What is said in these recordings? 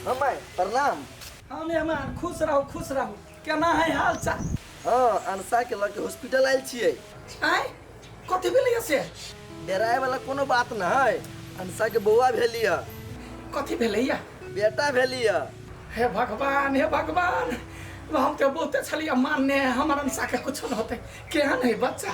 हाँ माय प्रणाम। हाँ मेहमान, खुश रहू खुश रहू। केना है हाल चाल? हाँ, अनसा के लऽ के हॉस्पिटल आयल छियै। आय, कथी भेलैया से? डराय वाला कोनो बात न है, अनसा के बौआ भेली है। कथी भेलैया? बेटा भेली है। हे भगवान, हे भगवान, हम तो बहुते छलियै मानने, हमर अनसा के कुछो न होतै। केहन है बच्चा?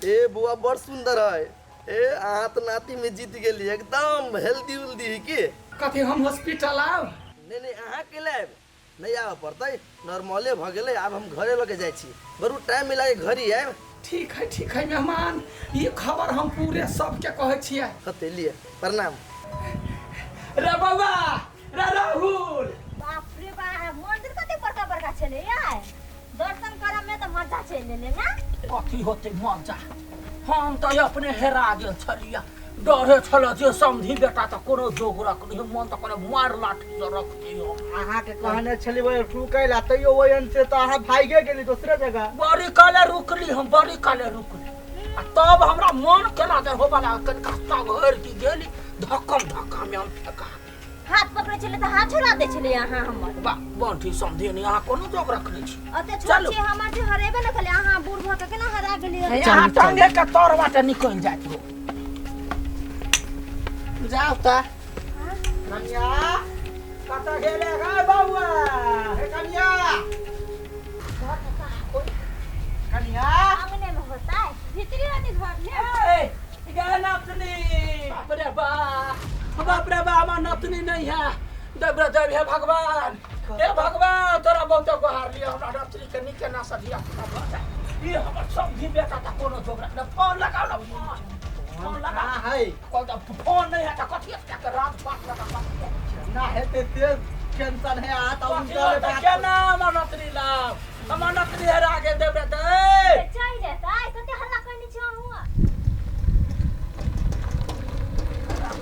ए बौआ बड़ सुंदर है। ए अहाँ तऽ नाती में जीत गेली, एकदम हेल्दी उल्दी है की। कथी हम हॉस्पिटल आब? नहीं नहीं, अहाँ के लायब नहीं आबऽ पड़तै, नॉर्मले भऽ गेलै, आब हम घरे लऽ के जाइ छी। बरू टाइम मिला के घर ही आयब। ठीक है ठीक है मेहमान, ई खबर हम पूरे सबके कहै छियै। हते लिए प्रणाम। रे बौआ, रे राहुल। बाप रे बाप, मंदिर कते बड़का बड़का छलै यार, दर्शन करऽ में तऽ मजा चलि एलै ना। कथी होतै मजा, हम तऽ अपने हेरा गेल छलियै, डरे छल जे समधी बेटा तऽ कोनो जोग रखनी, मन तऽ करे मार लाठी से रखती हो। अहाँके कहने छली ओहि रुकै ला, तैयो ओहि से तऽ अहाँ भागिए गेली दोसरे जगह। बड़ी काले रुकली हम, बड़ी काले रुकली, आ तब हमरा मन केना दे होबा लागल, कनिका सघरि की गेली, धक्कम धक्का में हम फेका गेली। हाथ पकड़ै छलै तऽ हाथ छोड़ा दै छलै अहाँ हमर। बा बंठी समझे नहीं, अहाँ कोनो जोग रखने छी। अते छोट चलू। छी हमर जे हरेबे न केलै, अहाँ बूढ़ भऽ के केना हरा गेलियै? हे, अहाँ टांगे के तर बाटे निकलि जाइत हो। जाउ तऽ। कनिया कतऽ गेलै गे बौआ? हे कनिया, कनिया आंगने में होता है, भीतरी होती घर में। ए, गे नतनी, बाप रे बाप, बाप रे बाप, हमर नतनी नहीं है। देव रे देव, हे भगवान, हे भगवान, तोरा बहुत गोहार लिया, हमरा नतनी के नीके ना सधिया पुता भऽ जाय। ई हमर समधी बेटा तऽ कोनो जोग रखने। फोन लगाउ ने, फोन, फोन लगा। है कहल तऽ फोन नहीं है तऽ कथी के रात बात लगा कथी? ना हेतै से टेंशन है, आ तऽ कथी उनका होतै केना हमर नतनी लाभ, हमर नतनी हेरा गेल। देव रे देव। चलि जेतै, कते हल्ला करने छी अहूँ।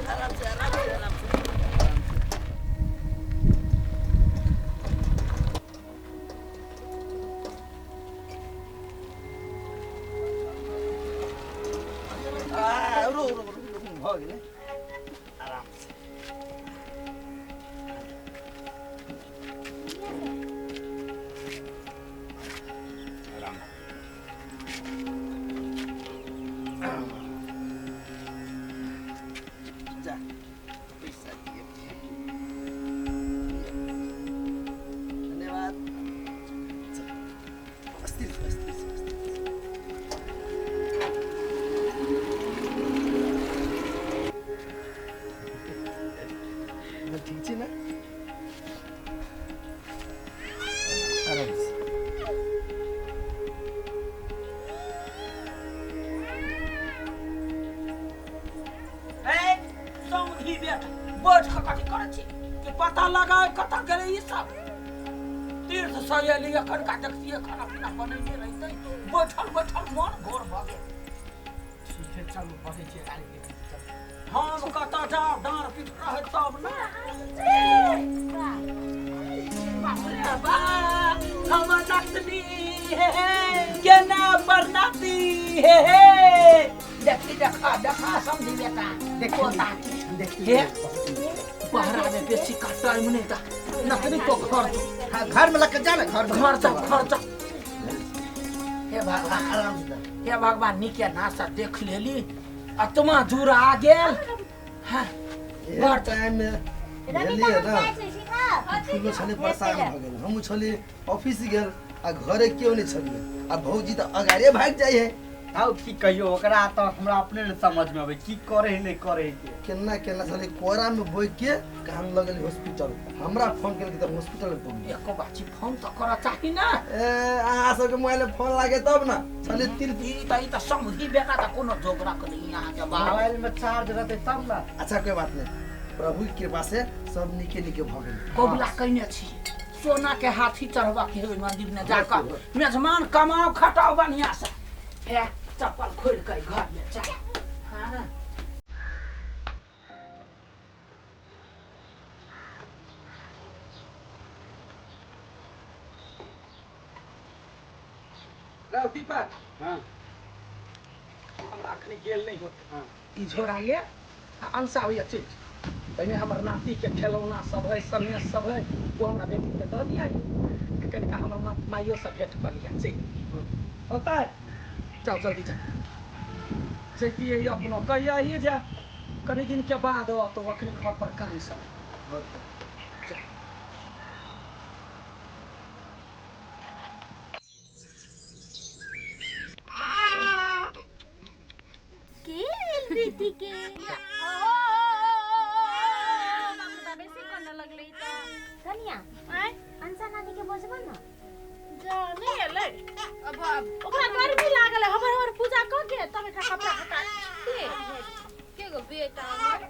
आराम से आराम से आराम से। आ, रो रो रो, भऽ गेलै, आराम से। आराम जा, पैसा दिए, धन्यवाद। अस्थिर से, अस्थिर से, अस्थिर से। ठीक छै ने? आराम से। ए समधी बेटा, बैठ कऽ कथी करै छी? कि पता लगाय कतऽ गेलै ई सब? तीर्थ से एली, एखनका देखतियै खाना पीना बनेने रहितै। बैठल बैठल मन घोर भऽ गेल। ठीक है, चलू बढ़ै छियै गाड़ी के। हम कतऽ जाउ, डाँड़ पीट रहै तब ने। बाप रे बाप, हमर नतनी, हे हे, केना परनाती, हे हे। देखी, देखा देखा समझी बेटा, देखी। पोता देखी। हे, बहरा में बेसी का टाइम नहीं था नतनी को घर जो। हाँ, घर में लग जा ना, घर में। घर जाओ, घर जाओ। हे भगवान, आराम से। हे भगवान, नीके नासा देख लेली, आत्मा जुड़ा गेल। हाँ, एहन टाइम में रवि भेलियै तऽ हम ने जाइ छी सीधा। फूलो छलै परेशान भऽ गेल, हमहूँ छलियै ऑफिस गेल आ घरे केओ नहि छलियै, आ भौजी तऽ अगाड़े भागि जाइ है। आउ की कहियो, ओकरा तऽ हमरा अपने ने समझ में अबै की करे है नहीं करे है के। केना केना छलै कोरा में बोइ के काम लगल हॉस्पिटल, हमरा फोन केलकै तऽ हॉस्पिटल में पहुँच गेल। एको बाची फोन तऽ करऽ चाही ना। ए, अहाँ सबके मोबाइल में फोन लागे तब ना छलै तीर्थ। ई तऽ समधी बेटा तऽ कोनो जोग रख नहीं अहाँके बाप। मोबाइल में चार्ज रहतै तब ना। अच्छा कोई बात नहीं, प्रभु के कृपा से सब नीके नीके भऽ गेल। कबुला कयने छी, सोना के हाथी चढ़बा के ओहि मंदिर में जाकऽ। मेजमान कमाओ खटाओ बढ़िया से। हे, चप्पल खोलि कऽ घर में जा। हाँ। रौ दीपक। हाँ। हमरा अखनी गेल नहीं होत। हाँ। ई झोरा ले आ अंसा होइया चलि। ताहिमे हमर नातीके खेलौना सब है, सनेस सब है, ओ हमरा बेटीके दऽ दिया। कनिका हमर माइयोसँ भेँट कऽ लिअ। चलि होतै, जाउ जल्दी जाउ। जैतियै अपनो कहिया जे कनि दिनके बाद तो अखनी घर पर काम सब। के भेल बेटी के? बेसी करने लगलै तऽ। कनिया, आँय, अंसा नानी के बजबो न। जा नहीं एलै। अब ओकरा गर्मी लागल है, हमर हमर पूजा कऽ के तब एकरा कपड़ा हटा के गो बेटा हमर।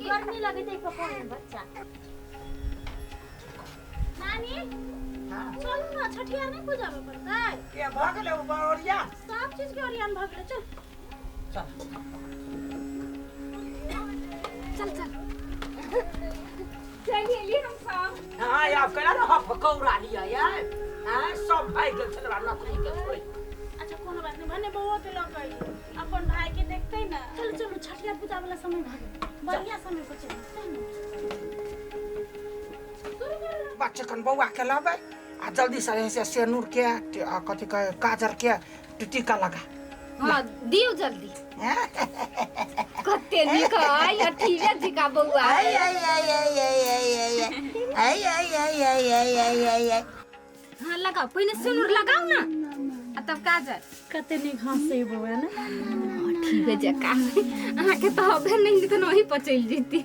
गर्मी लगैत है पकड़ बच्चा। नानी चलू न, छठियार नहीं पूजाबे पड़तै? के भऽ गेलै ओ ओरिया? सब चीज के ओरियान भऽ गेलै। चल चल चल चल चल एली हम सब। हाँ, आब केना ने हफकौरा लिअ यार। हाँ, सब भागि गेल छलै नौकरी के छोड़ि। अच्छा कोनो बात नहीं, भने बउआ के लऽ के अपन भाई के देखते ना। चलू चलू, छठियार पूजा वाला समय भऽ गेल, बढ़िया समय पर चलू। चल बच्चा कन बौआ के लाबै आ जल्दी से से सेनूर के कथी कहे काजर के टीका लगा। हाँ दियो जल्दी। कते नीक है अठीरे जी का बउआ। आई आई आई आई आई आई आई आई आई आई आई आई आई आई। हाँ लगाओ, पहले सिंदूर लगाओ ना आ तब काजर। कते नीक हंसे बउआ ना। ठीक है जका, अहाँ के तो हबे नहीं तो वही पर चलि जेती।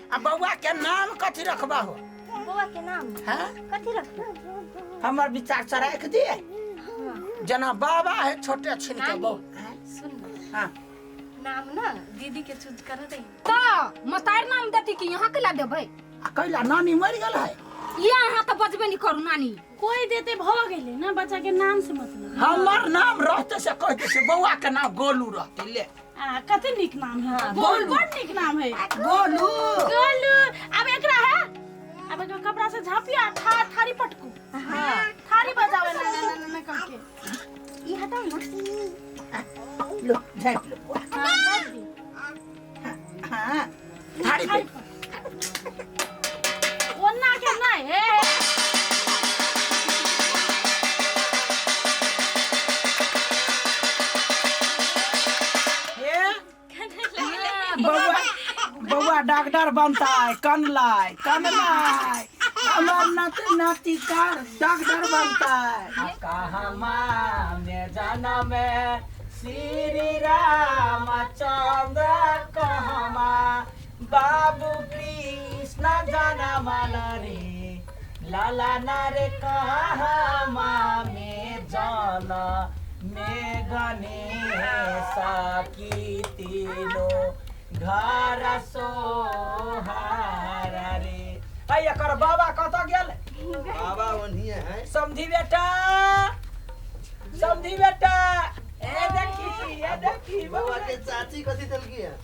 आ बौआ के नाम कथी रखबा हो? बउआ के नाम हाँ कथी रखबा? हमर विचार से राख दिए जना बाबा है छोटे छिन के बौ। सुन हाँ नाम ना दीदी के चूज कर दे तो मतार नाम देती कि यहाँ के ला देबै? आ कैला नानी मर गेल है? ये अहाँ तो बजबे नहीं करू नानी। कोई देते भ गेलै ना, बच्चा के नाम से मतलब। हमर नाम रहते से कहते से बौआ के नाम गोलू रहते। ले आ कते नीक नाम है गोलू, बड़ नीक नाम है गोलू। गोलू अब एकरा है, अब एकरा कपड़ा से झापिया थारी पटकू। हां थारी बजावे ना ना ना ना कह के। ई हटाओ ना। लो झाप लो। हां झाप दी। हां थारी पे ओन्ना के नहीं है। बउआ बउआ डॉक्टर बनता है, कनलाय कनलाय हमर नाती नाती का डॉक्टर बनता है। कहाँ में जन्म श्री रामचंद्र कहमा बाबू कृष्ण जनम रे लाला नरे कहमा में जन में गणेश की तीनों घर सोहारा रे। अय एकर बाबा कतऽ गेल? बाबा ओन्हिए है। समधी बेटा, समधी बेटा, ए देखी ए देखी बउआ के चाची कथी देलकी है?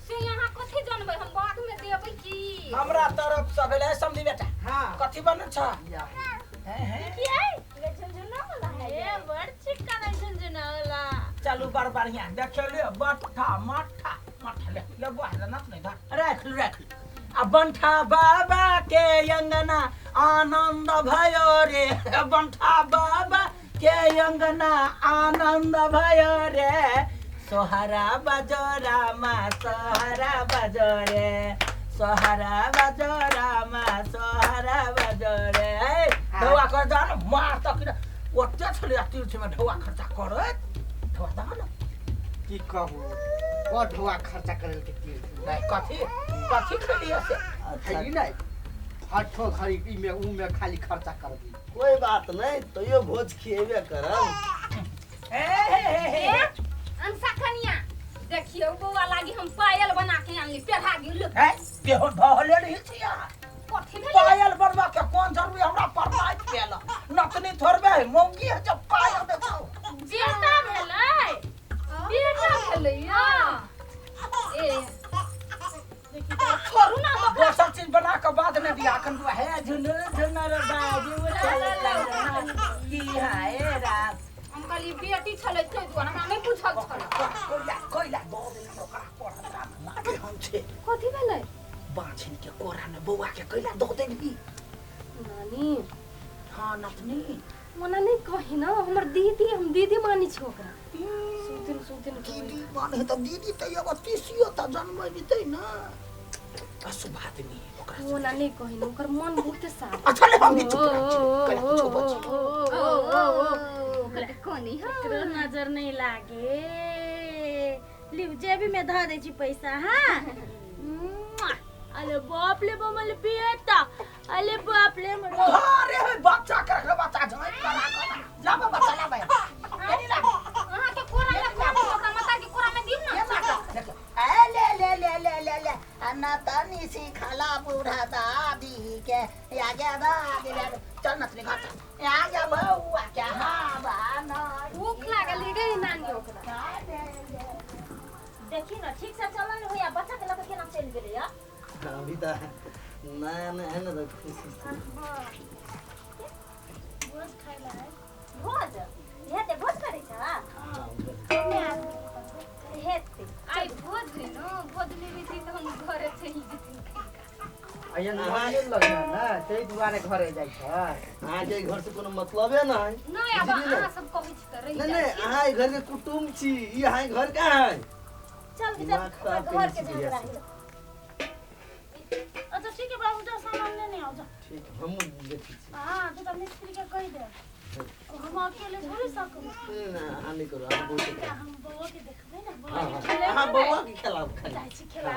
से यहाँ कथी जानबै हम, बाद में देबै की? हमरा तरफ से भेलै समधी बेटा। हां कथी बनल छ? हैं की है झुनझुना वाला है। ए बड़ चिक्का नहीं झुनझुना वाला। चलू बड़ बढ़िया देखियो ले बट्ठा मट्ठा मट्ठा ले ले बुआ ले नत नहीं धर राख राख। आ बंठा बाबा के अंगना आनंद भयो रे, बंठा बाबा के अंगना आनंद भयो रे, सोहरा बजो रामा सोहरा बजो रे, सोहरा बजो रामा सोहरा बजो रे। ढौआ कर जान मार तक ओते छलै तीर्थमे ढौआ खर्चा करैत ढौआ दह न। की कहू बड़ ढौआ खर्चा करल के तीर्थ नहीं कथी कथी खेलिए से खैली नहीं हठो घड़ी ई में ऊ में खाली खर्चा कर दी। कोई बात नहीं, तो यो भोज खिएबे करब। ए हे हे अंसा कनिया देखियो बउआ लागी हम पायल बना के आनली पेढ़ा गेल। हैं केहो ढहले रही छिया कथी भेलै? पायल बनवा के कोन जरूरी? हमरा परमाइत भेल नतनी थोड़बे है मौगी है जब पायल देखाओ। बेटा भेलै, बेटा भेलै। ए देखी त छोड़ू ना हम ओकरा। दोसर चीज बना के बाद में दिया अखन बुआ हे झुनुर झुनुर बाजू चल की हाय रात। हम कहली बेटी छलै ताहि दुआरे हमरा नहि बुझल छल। कोइला कोइला दो दिन ओकरा पर हमरा लागे हम छे। कथी भेलै? बाछिन के कोरा में बौआ के कैला दो देलही? नानी हाँ नतनी ओना नहि कही ना, हमर दीदी, हम दीदी मानै छी ओकरा। सुतिन सुतिन दीदी माने त दीदी त एगो तीसियो त जन्म दितै ना। अशुभ आदमी ओकरा ओना नहि कही ना, ओकर मन बहुते साफ। अच्छा ले हम भी चुप रहै छी, कैला कुछो बची। कोनी केकरो नजर नहीं लागे। लिव जेबी में धर दै छी पैसा। हाँ अरे बाप ले बमल बेटा, अरे बाप ले मरो। अरे हे बच्चा के रख, बच्चा जाय करा करा लाबा बच्चा लाबा एनी लाबा। अहाँ के कोरा में कोरा ओकरा माता के कोरा में दियौ ना। देखो ए ले ले ले ले ले ले अन्ना तनी सिखला बूढ़ा दादी के आगे दादी ले चल नतनी घर चल आगे बउआ के हवा ना भूख लागल है गई नानी ओकरा। देखी ना ठीक से चलल होया, बच्चा के लके केना चलि गेलै या। अभी तो नया नया है ना तो खुशी से। भोज खाइ ला है। भोज हेते भोज करै छ? हाँ हेते आई भोज है न, भोज नहीं रही त हम घरे चलि जेतिन। अइया नहाने लगना ना तै दुआरे घरे जाइ छ। अहाँ के घर से कोनो मतलबे ना है। नहीं अब अहाँ सब कहै छी त रहि नहीं नहीं, अहाँ घर के कुटुंब छी, ई अहाँ घर कहाँ है? चल चल घर के झगड़ा है। अच्छा ठीक है बाबू, जाओ सामान लेने आओ जाओ। ठीक हम देखै छी। हां तो मिस्त्री के कहि दे, हम अकेले थोड़ी सकब। ना अहाँ नहीं करू, अहाँ बहुत हम बउआ के देखबै ना। हां बउआ के खेलाब खाली। जाइ छी खेला।